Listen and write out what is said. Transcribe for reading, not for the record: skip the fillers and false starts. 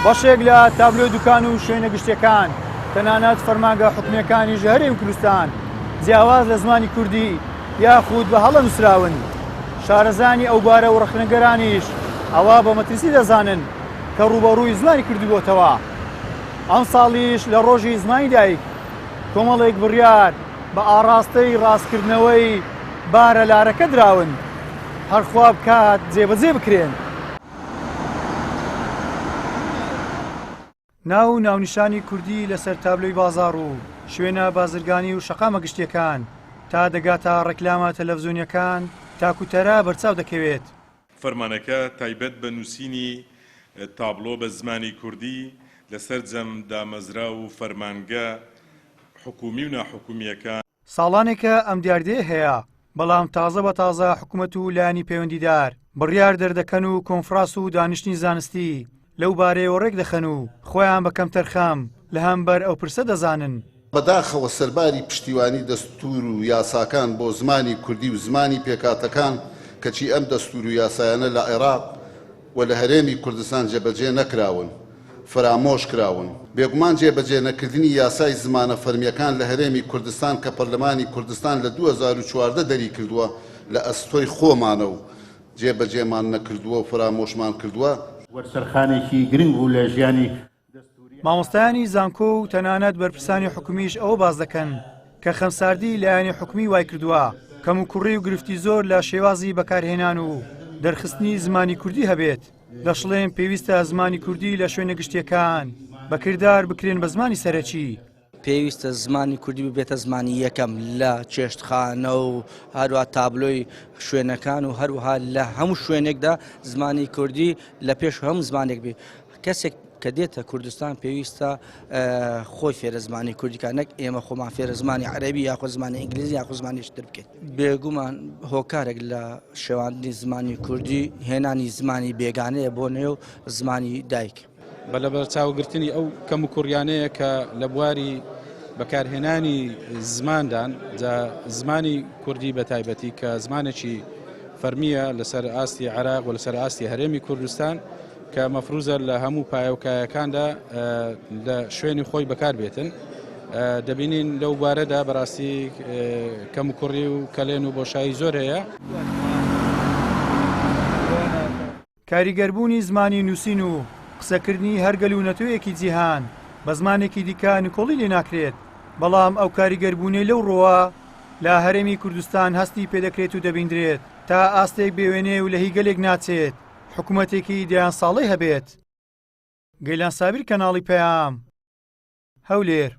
بەشێک لە تابلۆی دوکان و شوێنە گشتیەکان، تەنانەت فەرمانگە حکومییەکانیش لە هەرێمی کوردستان جیاواز لە زمانی کوردی یاخود بە هەڵە نووسراون. شارەزایانی ئەو بارە و ڕەخنەگەرانیش ئەوە بە مەترسی دەزانن کە ڕووبەڕووی زمانی کوردی بۆتەوە. ئەمساڵیش لە ڕۆژی زمانی دایک کۆمەڵێک بڕیار بە ئاڕاستەی ڕاستکردنەوەی بارە لارەکە دراون، هەر خوا بکات جێبەجێ بکرێن. ناو و ناونیشانی کوردی لەسەر تابلۆی بازاڕ و شوێنە بازرگانی و شەقامە گشتییەکان تا دەگاتە ڕێکلامە تەلەفزیۆنییەکان تاکوتەرا بەرچاو دەکەوێت. فەرمانەکە تایبەت بە نووسینی تابڵۆ بە زمانی کوردی لە سەرجەم دامەزراو و فەرمانگە حکوومی و ناحکومییەکان. ساڵانێکە ئەم دیاردەیە هەیە، بەڵام تازە بە تازە حکومەت و لایەنی پەیوەندیدار بڕیار دەردەکەن و کۆنفراس و دانیشتنی زانستی لەو بارەیەوە ڕێکدەخەن و خۆیان بە کەمتەرخەم لە هەمبەر ئەو پرسە دەزانن. بەداخەوە سەرباری پشتیوانی دەستوور و یاساکان بۆ زمانی کوردی و زمانی پێکهاتەکان، کەچی ئەم دەستوور و یاسایانە لە عێراق و لە هەرێمی کوردستان جێبەجێ نەکراون، فەرامۆش کراون. بێگومان جێبەجێ نەکردنی یاسای زمانە فەرمییەکان لە هەرێمی کوردستان کە پەرلەمانی کوردستان لە 2014 دەریکردووە لە ئەستۆی خۆمانە و جێبەجێمان نەکردووە و فەرامۆشمان کردووە. وەرچەرخانێکی گرنگ بوو لە ژیانی دەستووری. مامۆستایانی زانکۆ و تەنانەت بەرپرسانی حکومیش ئەوە باس دەکەن کە خەمساردی لایەنی حکومی وایکردووە کەموکوڕی و گرفتی زۆر لە شێوازی بەکارهێنان و دەرخستنی زمانی کوردی هەبێت، دەشڵێن پێویستە زمانی کوردی لە شوێنە گشتییەکان بە کردار بکرێن بە زمانی سەرەکی. پێویستە زمانی کوردی ببێتە زمانی یەکەم لە چێشتخانە و هەروە تابلۆی شوێنەکان و هەروەها لە هەموو شوێنێکدا زمانی کوردی لە پێش هەموو زمانێک بێ کەسێک کە دێتە کوردستان پێویستە خۆی فێرە زمانی کوردیکە نەک ئێمە خۆمان فێرە زمانی عەربی یاخۆ زمانی ئینگلیزی یاخۆ زمانی تر بکەین بێگومان هۆکارێک لە شێواندنی زمانی کوردی هێنانی زمانی بێگانەیە بۆ نێو زمانی دایک. بە لەبەرچاوگرتنی ئەو کەموکوڕیانەیە کە لە بواری بەکارهێنانی زماندان، جا زمانی کوردی بە تایبەتی کە زمانێکی فەرمییە لەسەر ئاستی عێراق و لەسەر ئاستی هەرێمی کوردستان کە مەفروزە لە هەموو پایە و کایەکاندا لە شوێنی خۆی بەکار بێتن دەبینین لەو بارەدا بەڕاستی کەموکوڕی و کەلێن و بۆشایی زۆر هەیە. کاریگەربوونی زمانی نووسین و قسەکردنی هەر گەل و نەتەوەیەکی جیهان بە زمانێکی دیکە نکۆڵی لێ ناکرێت، بەڵام ئەو کاریگەربوونەی لەو ڕووە لە هەرێمی کوردستان هەستی پێدەکرێت و دەبیندرێت تا ئاستێک بێوێنەیە و لە هی گەلێک ناچێت حکومەتێکی دەیان ساڵەی هەبێت. گەیلان سابیر کەناڵی پەیام، هەولێر.